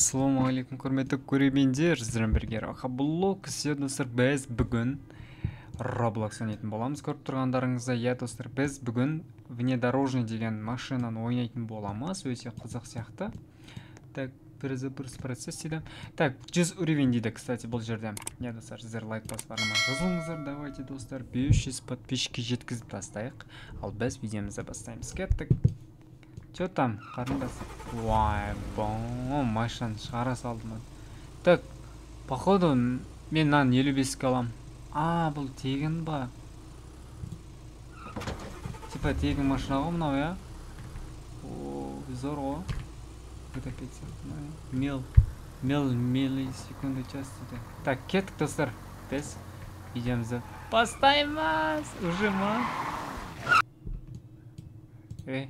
Ассалаумағалейкум, құрметті көрермендер, сіздермен бірге Рахаблог. Достар, біз бүгін Roblox ойнайтын боламыз. Көріп тұрғандарыңыздай, иә достар, біз бүгін внедорожный деген машинаны ойнайтын боламыз. Өте қызық сияқты. Так, перезапуск процесс дейді. Так, 100 уровень дейді, кстати, бұл жерде. Иә достар, сіздер лайк басып арнама жазылыңыздар. Давайте, достар, 500 подписчикке жеткізіп тастайық. Ал біз видеомызды бастаймыз. Кеттік. Че там, қарындас? Уай, бом, машинаны шығара салдым. Так, походу, мен мынаны 55-ке алам. А, бұл тегін ба? Типа тегін машина ғой мынау, иә? О, зор ғой. Это 50. Мил, миллисекунды час дейді. Так, кеттік, достар. Біз видеомызды бастаймыз. Уже ма?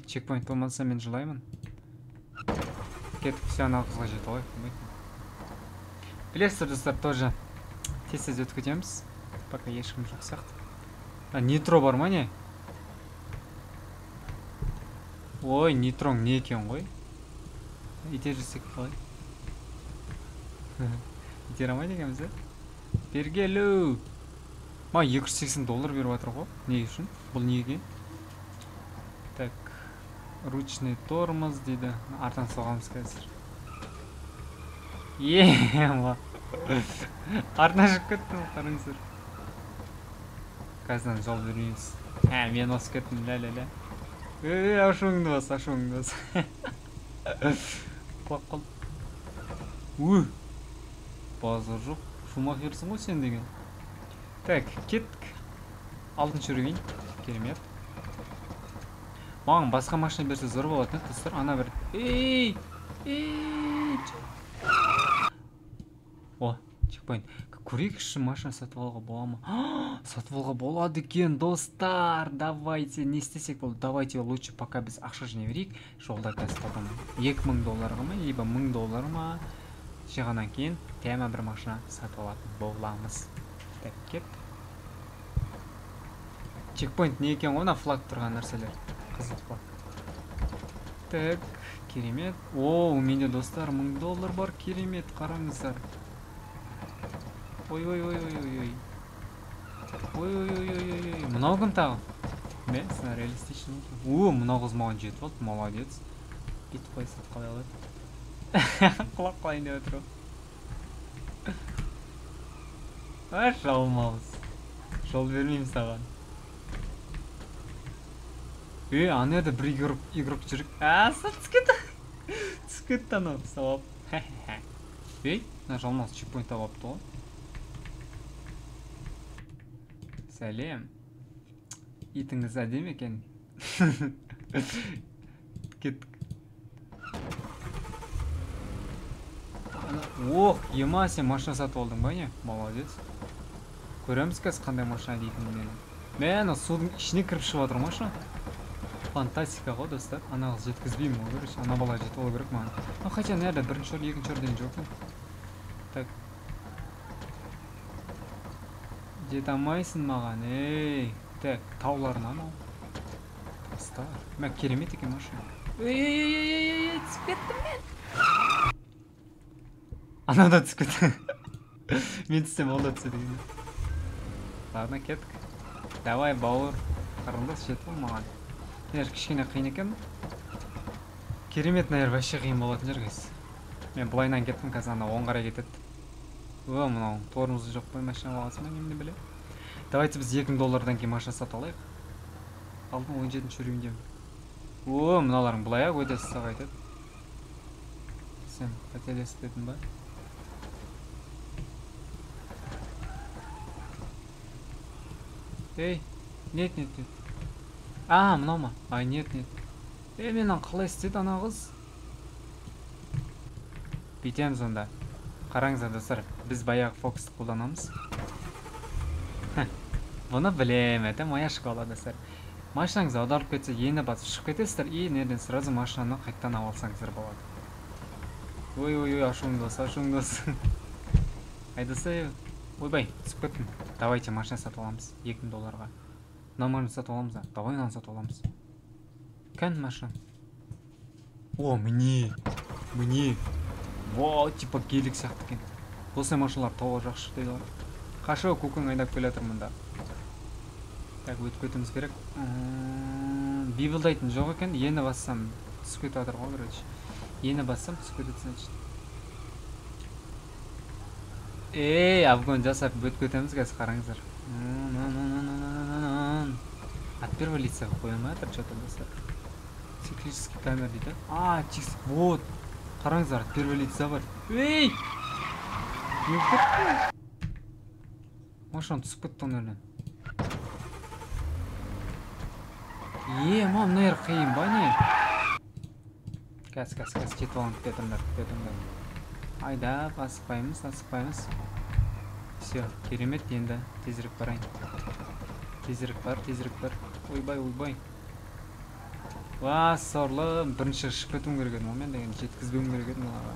Чекпоинт болмаса мен жылаймын. Кеттік, все, ана қызға жетіп алайық. Білесіздер, достар, тоже тез-тез өтіп кетеміз. Пока ешкім жоқ сияқты. А, нитро бар ма не? Ой, нитроң не екен ғой? Итеріп жүрсек қалай? Итере алмайды екенбіз, ә? Бергелу! Ма, 280 доллар беріп жатыр ғой. Не үшін? Бұл неге? Так, ручный тормоз дейді. Артан соғамыз қазір. Ема. Артына шығып кеттім, қараңыздар. Қазір жол бермейміз. Ә, мен осып кеттім, ля-ля-ля. Ашуыңды бас, ашуыңды бас. Құлап қалдым. Өй, базар жоқ. Шумахерсің ғой сен деген. Так, кеттік. 6-шы уровень. Керемет. Маған басқа машина берсе зор болатын еді, достар. Ана бір. Ей! Ей! О, чекпоинт. Көрейікші, машина сатып алуға бола ма? Сатып алуға болады екен, достар. Давайте, не істесек болды. Давайте лучше пока біз ақша жинай берейік. Жолда қазір потом 2000 долларға ма, либо 1000 доллар ма жиғаннан кейін тәмә бір машина сатып алатын боламыз. Так, кеттік. Чекпоинт не екен ғой, мына флаг тұрған нәрселер. Қызыл флаг. Так, керемет. О, у менде, достар, 1000 доллар бар, керемет, қараңыздар. Ой, ой, ой, ой, ой, ой. Ой, ой, ой, ой, ой, ой. Мынау кім тағы? Ме, сына реалистичный. О, мынау қыз маған жетіп алды, молодец. Бүйтіп қойса қалай алады? Құлап қалайын деп отыр ғой. Ай, жалмауыз. Жол бермеймін саған. Ей, ана жерде бір игрок жүр. А, түсіп кетті. Түсіп кетті анау, сауап. Ей, мына жалмауыз чекпоинт тауып алыпты ғой. Сәлем. Итіңіз әдемі екен. Кеттік. Ох, ема, сен машина сатып алдың ба не? Молодец. Көреміз қазір қандай машина дейтінін мені. Мә, ана судың ішіне кіріп шығып жатыр машина. Фантастика ғой, достар. Ана қыз жеткізбеймін ғой, короче. Ана бала жетіп алу керек маған. Ну, хотя, наверное, бірінші орын, екінші орын деген жоқ екен. Так. Жете алмайсың маған, ей. Так, таулар ма анау? Тастар. Мә, керемет екен машина. Ей, ей, ей, ей, ей, түсіп кеттім мен. Анау да түсіп кетті. Мен түссем, ол да түседі екен. Ладно, кеттік. Давай, бауыр. Қарындас, жетіп ал маған. Наверное, кішкене қиын екен. Керемет, наверное, вообще қиын болатын жер қазір. Мен былайынан кеттім, қазір ана оң қарай кетеді. О, мынау тормозы жоқ қой, машина аласың ба, немене біле. Давайте біз 2000 доллардан кейін машина сатып алайық. Алдым 17-ші уровеньдемін. О, мыналарың былай-ақ өте сақ айтады. Сен қателесіп дедің ба? Ей, нет, нет, нет. А, мынау ма? Ай, нет, нет. Ей, мен қалай істеді ана қыз? Бүйтеміз онда. Қараңыздар, достар, біз баяғы фокусты қолданамыз. Бұны білем, это моя школа, достар. Машинаңыз аударылып кетсе, ені басып шығып кетесіздер, и неден сразу машинаны қайтадан алып алсаңыздар болады. Ой, ой, ой, ашуыңды бас, ашуыңды бас. Айдаса, ойбай, түсіп кеттім. Давайте машина сатып аламыз, 2000 долларға. Мына машина сатып аламыз да, давай мынаны сатып аламыз. Кән машина. О, міне, міне. Вау, типа гелик сияқты екен. Осындай машиналар тауға жақсы дейді ғой. Қашып көкең айдап келе жатыр мында. Так, өтіп кетуіміз керек. Бибілдайтын жоқ екен. Ені бассам түсіп кетіп жатыр ғой, короче. Ені бассам түсіп кетеді, значит. Ей, обгон жасап өтіп кетеміз қазір, қараңыздар. От первого лица қойылмай жатыр, что-то достар. Циклический камера дейді. А, вот. Қараңыздар, от первого лица бар. Ей! Не болып кетті? Машина түсіп кетті оның. Е, мам, мына жер қиын ба не? Қазір, қазір, қазір жетіп аламын, күте тұрыңдар, күте тұрыңдар. Айдап, асықпаймыз, асықпаймыз. Все, керемет, енді тезірек барайын. Тезірек бар, тезірек бар. Ойбай, ойбай. Уа, сорлы, бірінші шығып кетуім керек еді, мен деген жеткізбеуім керек еді мынаға.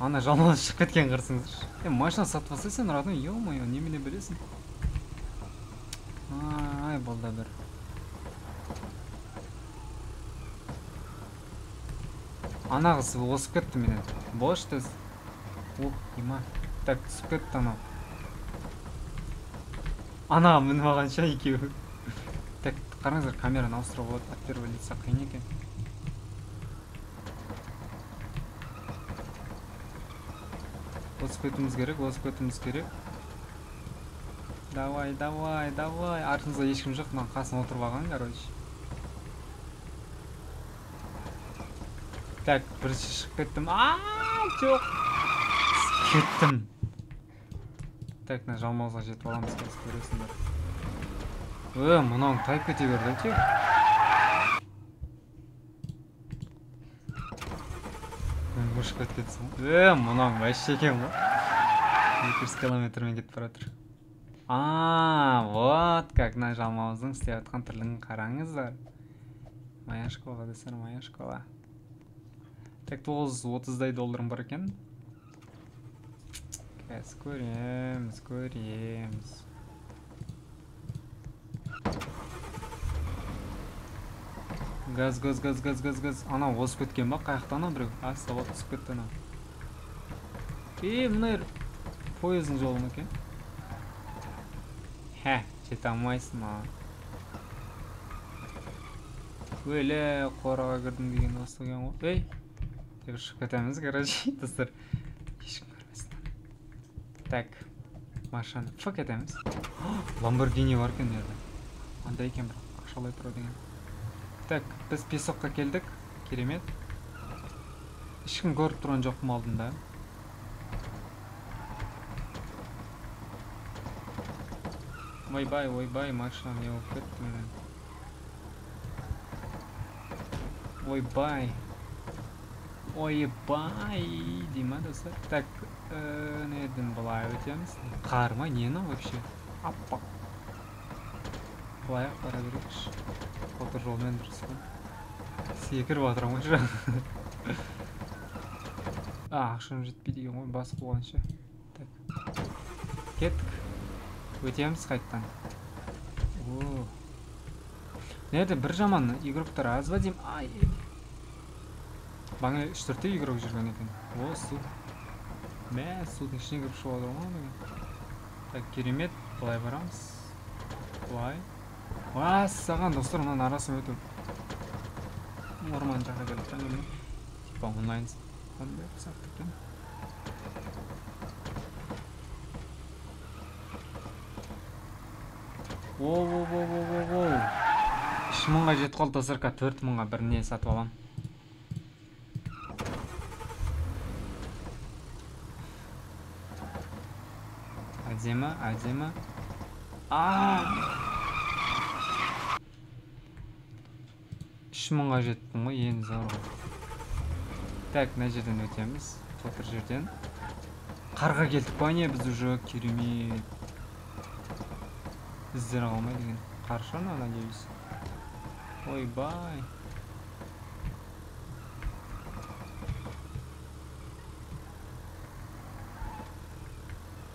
Ана жалмауыз шығып кеткен қарасаңыздаршы. Е, машина сатып алсай сен, родной, ё-моё, немене білесің? Ай, бұл да бір. Ана қыз озып кетті менен. Бош тез. Ох, има. Так, түсіп кетті анау. Ана мініп алғанша екеуі. Так, қараңыздар, камераны ауыстыруға болады. От первого лица қиын екен. Озып кетуіміз керек, озып кетуіміз керек. Давай, давай, давай. Артымызда ешкім жоқ, мынаның қасына отырып алған, короче. Так, бірінші шығып кеттім. А, жоқ. Кеттім. Так, мына жалмауызға жетіп аламыз, қазір көресіңдер. Мынауың тайып кете берді, тек. Ұшып кеткенсің ғой. Мынауың вообще екен ғой. 200 километрмен кетіп бара жатыр. А, вот как мына жалмауыздың істеп жатқан тірлігін қараңыздар. Моя школа, достар, моя школа. Так, 930-дай долларым бар екен. Қазір көреміз, көреміз. Газ, газ, газ, газ, газ, газ. Анау озып кеткен ба? Қаяқта анау біреу? А, сабақ түсіп кетті анау. Е, мына пойыздың жолы ма екен? Хә, жете алмайсың маған. Өле, қораға кірдім деген осы екен ғой. Ей, деп шығып кетеміз, короче, достар. Ешкім көрмесін. Так, машинаны фак етеміз. Ламборгини бар екен жерде. Андай екен бірақ, ақшалай тұрады деген. Так, біз песокқа келдік. Керемет. Ешкім көріп тұрған жоқпын алдында. Ойбай, ойбай, машина не болып кетті менен. Ойбай. Ойбай, деймін, достар. Так, неден былай өтеміз. Қар ма, не мынау вообще? Аппақ. Былай бара берейікші. Қотыр жолмен дұрыс қой. Секіріп жатырмын ғой. А, ақшам жетпейді екен ғой, басып қойғанша. Так. Кеттік. Өтеміз қайттан. О. Мына бір жаман игроктар аз ба деймін. Ай. Бағана 3-4 игрок жүрген екен. О, су. Мә, судың ішіне кіріп шығып жатыр ғой деген. Так, керемет. Былай барамыз. Былай. Уассаған, достар, мынаның арасын өту. Орман жаққа келіп тұр. Типа онлайн қандай сияқты екен. Воу, воу, воу, воу, воу. 3000-ға жетіп қалды, достар, 4000-ға бір не сатып алам. Әдемі, әдемі. 3000-ға жеттім ғой, ең зор. Так, мына жерден өтеміз. Қотыр жерден. Қарға келдік па не, біз уже керемет. Іздер қалмай деген. Қар шығар, надеюсь. Ойбай.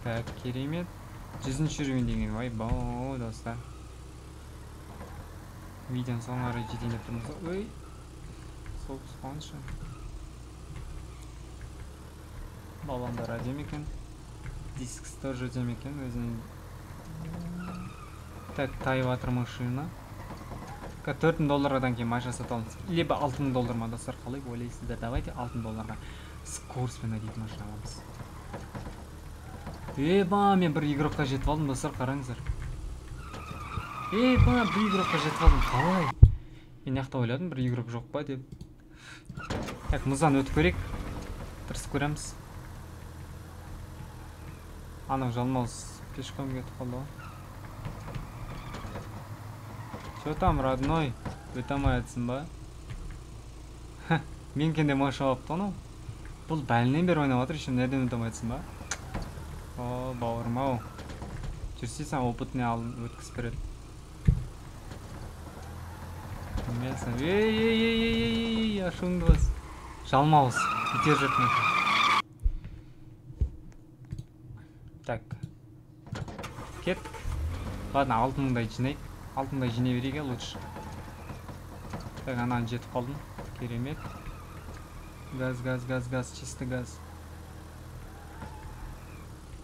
Так, керемет. 100-ші уровень деген. Ойбай, достар. Видеоның соңына қарай жетейін деп тұрмыз. Ой, соғыс қуанышы. Баллондар әдемі екен. Дискісі тоже әдемі екен өзінің. Так, тайып жатыр машина. 4000 доллардан кейін машина сатып аламыз. Либо 6000 доллар ма, достар, қалай ойлайсыздар? Давайте 6000 долларға скоростьпен айдайтын машина аламыз. Еба, мен бір игрокқа жетіп алдым, достар, қараңыздар. Еба, бір игрокқа жетіп алдым, қалай? Мен мына жақта ойладым, бір игрок жоқ па деп. Так, мұздан өтіп көрейік. Тырысып көреміз. Анау жалмауыз пешком кетіп қалды ғой. Чё там, родной? Өте алмай жатсың ба? Мен кенде машина алыпты анау. Бұл бәлінен бері ойнап жатыр, еще нерден өте алмай жатсың ба? О, бауырым ау. Жүрсе сен опытный алын өткізіп береді. Ей, ей, ей, ей, ей, ей, ашуыңды бас. Жалмауыз, итеріп жүр мені. Так. Кеттік. Ладно, 6000-дай жинайық. 6000-дай жинай берейік, лучше. Так, ананы жетіп қалдым. Керемет. Газ, газ, газ, газ, чисто газ.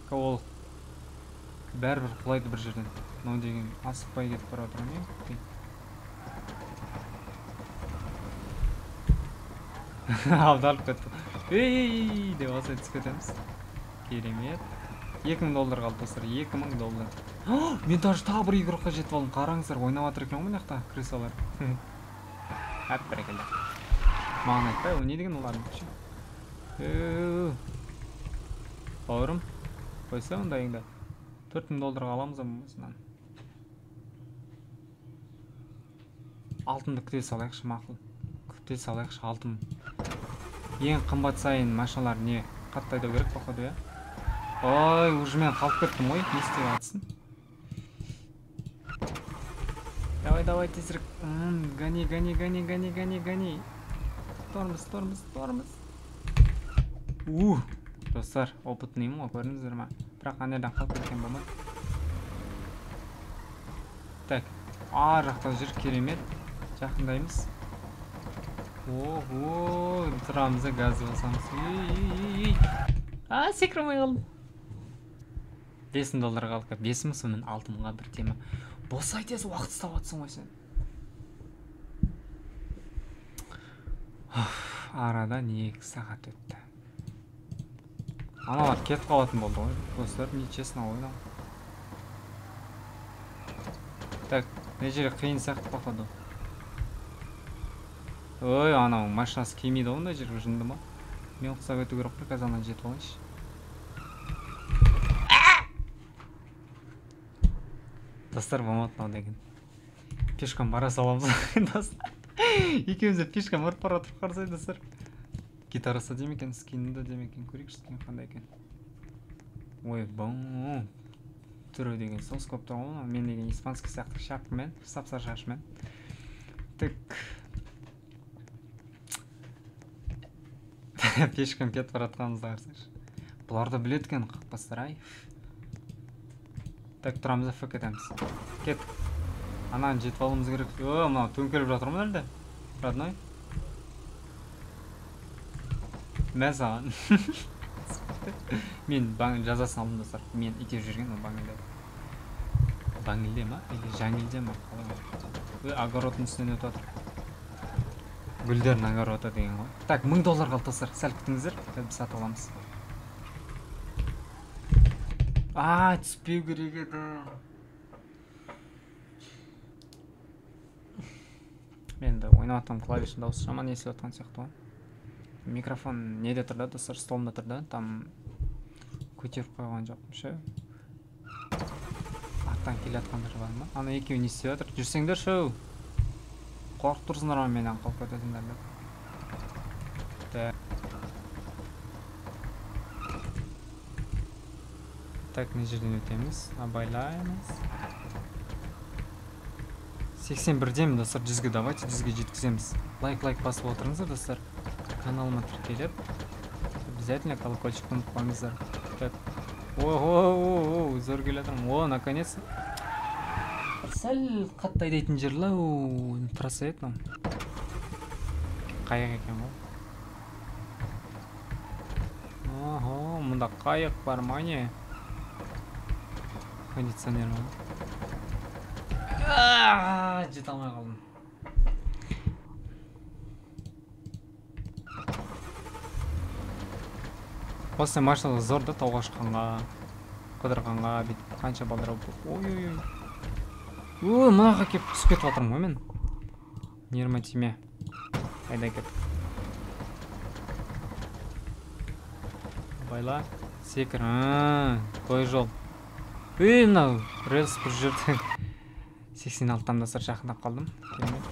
Ол бәрібір құлайды бір жерден. Мынау деген асықпай кетіп бара жатыр ма? Аударылып кетті. Ей, деп осылай түсіп кетеміз. Керемет. 2000 доллар қалды, достар, 2000 доллар. Мен даже тағы бір игрокқа жетіп алдым. Қараңыздар, ойнап жатыр екен ғой мына жақта крысалар. Әп, бәрекелді. Маған айтпай, ол не деген олардың ше? Бауырым, қойса ондайыңды. 4000 долларға аламыз осынан. Алтынды күте салайықшы, мақұл. Күте салайықшы, алтын. Ең қымбат сайын машиналар не қатты айдау керек, походу, иә? Ой, уже мен қалып кеттім ғой, не істеп жатсың? Давай, давай, тезірек. Гони, гони, гони, гони, гони, гони. Тормоз, тормоз, тормоз. Достар, опытныймын ғой, көрдіңіздер ма? Бірақ ана жерден қалып кеткен болмады. Так, ар жақта жүр, керемет. Жақындаймыз. О, тұрамыз да газ басамыз. Ей, а, секірмей қалдым. 5000 доллар қалды. 5000 сонымен 6000-ға бір тема. Босай тез уақыт ұстап жатсың ғой сен. Арадан 2 сағат өтті. Аналар кетіп қалатын болды ғой. Достар, нечестно ойнау. Так, мына жері қиын сияқты походу. Ой, анау машинасы келмейді ғой мына жерге, жынды ма? Мен ұқсап өту керек қой, қазір ананы жетіп алайыншы. Достар, болмады мынау деген. Пешком бара саламыз, достар. Екеуміз де пешком барып бара жатырық, қарасай, достар. Гитарасы әдемі екен, скині де әдемі екен. Көрейікші, скин қандай екен. Ой, бұ. Түрі деген соус көп тұр ғой. Мен деген испанский сияқты шапкамен, сап-сары шашымен. Так. Пешком кетіп бара жатқанымызды қарасайшы. Бұлар да біледі екен, қақпастар, ай. Так, тұрамыз да фк етеміз. Кеттік. Ананы жетіп алуымыз керек. О, мынау төңкеріліп жатыр ма әлде? Родной? Мә саған. Мен жазасын алдым, достар. Мен итеріп жүрген ол баңгілде. Баңгілде ма? Или жаңгілде ма? Қалай? Ой, огородтың үстінен өтіп жатыр. Гүлдердің огороды деген ғой. Так, 1000 доллар қалды, достар. Сәл күтіңіздер, біз сатып аламыз. А, түспеу керек еді. Мен де ойнап жатқан клавиштің дауысы жаман естіліп жатқан сияқты ғой. Микрофон неде тұр да, достар, столымда тұр да, там көтеріп қойған жоқпын ше. Арттан келе жатқандар бар ма? Ана екеуі не істеп жатыр? Жүрсеңдерші. Қорқып тұрсыңдар ма менен қалып кететіндер деп. Так, мына жерден өтеміз, абайлаймыз. 81-демін, достар, 100-ге, давайте 100-ге жеткіземіз. Лайк басып отырыңыздар, достар. Каналыма тіркеліп, обязательно колокольчик ұмытпаңыздар. Так. О, зор келе жатырмын. О, наконец. Сәл қатты айдайтын жерлеу трасса еді мынау. Қайық екен ғой. Ага, мұнда қайық бар ма не? Кондиционер ма? Жете алмай қалдым. Осы машинада зор да тауға шыққанға, қыдырғанға бүйтіп қанша балдар. Ой-ой-ой. Ой, мынаға келіп түсіп кетіп жатырмын ғой мен. Нервіме тиме. Қайда кеттік? Абайла, секір. Той жол. Ей, мынау рельс бір жерде. 86-тан достар жақындап қалдым. Керемет.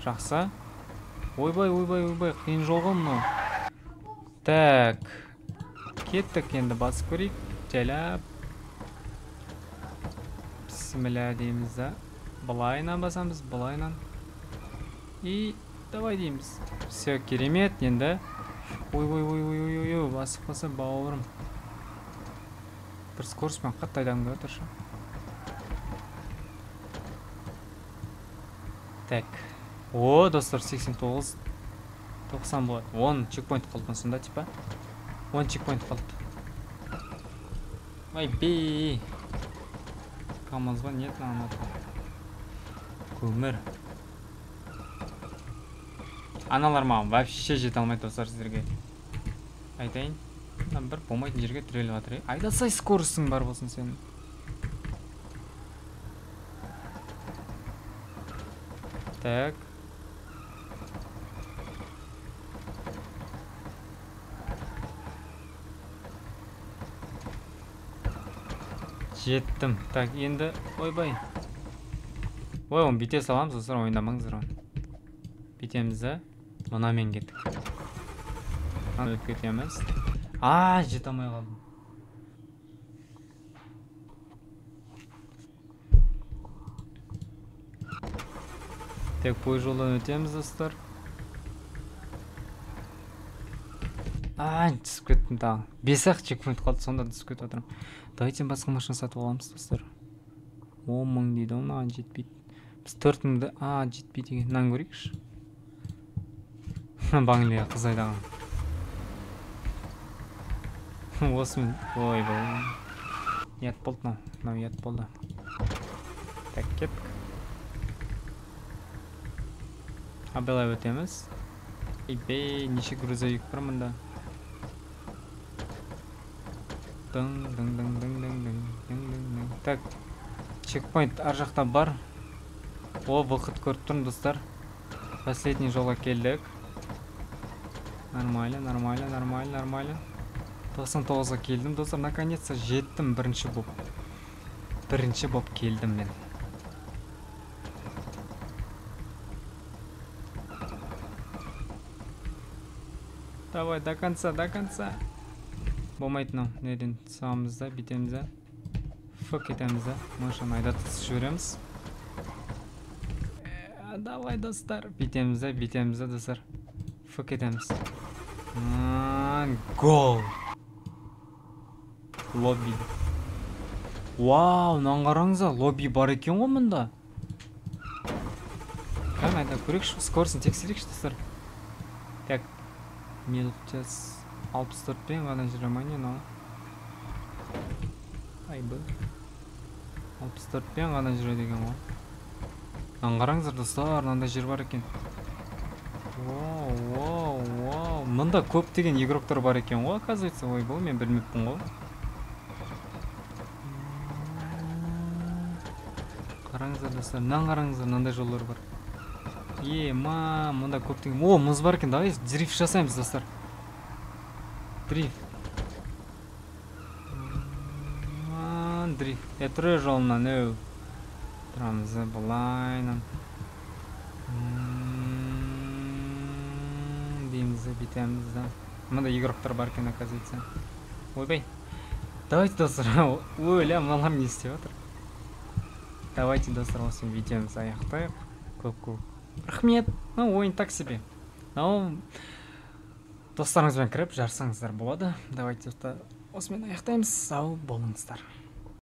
Жақсы. Ойбай, ойбай, ойбай, қиын жол ғой мынау. Так. Кеттік енді, басып көрейік. Жайлап. Бісміллә дейміз да. Былайынан басамыз, былайынан. И давай дейміз. Все, керемет енді. Ой, ой, ой, ой, ой, ой, басып қалса бауырым. Бір скоростьпен қатты айдағым келіп отыр. Так. О, достар, 89, 90 болады. 10 чекпоинт қалды сонда, типа. 10 чекпоинт қалды. Ай, бей. КамАЗға нет, мынаны. Көмір. Аналар маған вообще жете алмайды, достар, сіздерге айтайын. Мына бір болмайтын жерге тіреліп жатыр. Айдасай, скоростың бар болсын сенің. Так. Жеттім. Так, енді ойбай. Ой, оны бүйте саламыз, достар, ойнамаңыздар оны. Бүйтеміз да, мынамен кеттік. Өтіп кетеміз. А, жете алмай қалдым. Так, пойыз жолдан өтеміз, достар. А, түсіп кеттім тағы. 5-ақ чекпоинт қалды, сонда түсіп кетіп отырмын. Давайте басқа машина сатып аламыз, достар. 10 мың дейді, мынаған жетпейді. Біз 4 мыңды, а, жетпейді екен. Мынаны көрейікші. Банглия қыз айдаған. Осымен, ойбай. Ұят болды мынау. Мынау ұят болды. Так, кеттік. Абайлай өтеміз. Ебей, неше грузовик бар мында. Дың, дың, дың, дың, дың, дың, дың, дың, дың. Так, чекпоинт ар жақта бар. О, выход көріп тұрмын, достар. Последний жолға келдік. Нормально, нормально, нормально, нормально. 99-ға келдім, достар. Наконец-то жеттім бірінші боп. Бірінші боп келдім мен. Давай, до конца, до конца. Болмайды мынау. Неден түсамыз да, бүйтеміз да. Фк етеміз да. Машинаны айдатып жібереміз. Давай, достар. Бүйтеміз да, бүйтеміз да, достар. Фк етеміз. Гол. Лобби. Вау, мынаны қараңыздар, лобби бар екен ғой мұнда. Кәне, айдап көрейікші, скоростын тексерейікші, достар. Так. Милчас 64-пен ғана жүре ма не мынау? Айбы. 64-пен ғана жүреді екен ғой. Мынаны қараңыздар, достар, мынандай жер бар екен. Вау, вау, вау. Мында көптеген игроктар бар екен ғой, оказывается. Ойбай, мен білмеппін ғой. Қараңыздар, достар, мынаны қараңыздар, мынандай жолдар бар. Е, ма, мында көптеген. О, мұз бар екен, давай дрифт жасаймыз, достар. Дрифт. Дрифт. Тұр жолынан, өу. Тұрамыз, былайынан. Дейміз, бүйтеміз, да. Мында игроктар бар екен, оказывается. Ойбай. Давайте, достар. Ой, ля, мыналар не істеп жатыр. Давайте, достар, осымен видеомызды аяқтайық. Көп-көп рахмет. Ну, ойын так себе. Но достарыңызбен кіріп жарысаңыздар болады. Давайте, достар, осымен аяқтаймыз. Сау болыңыздар.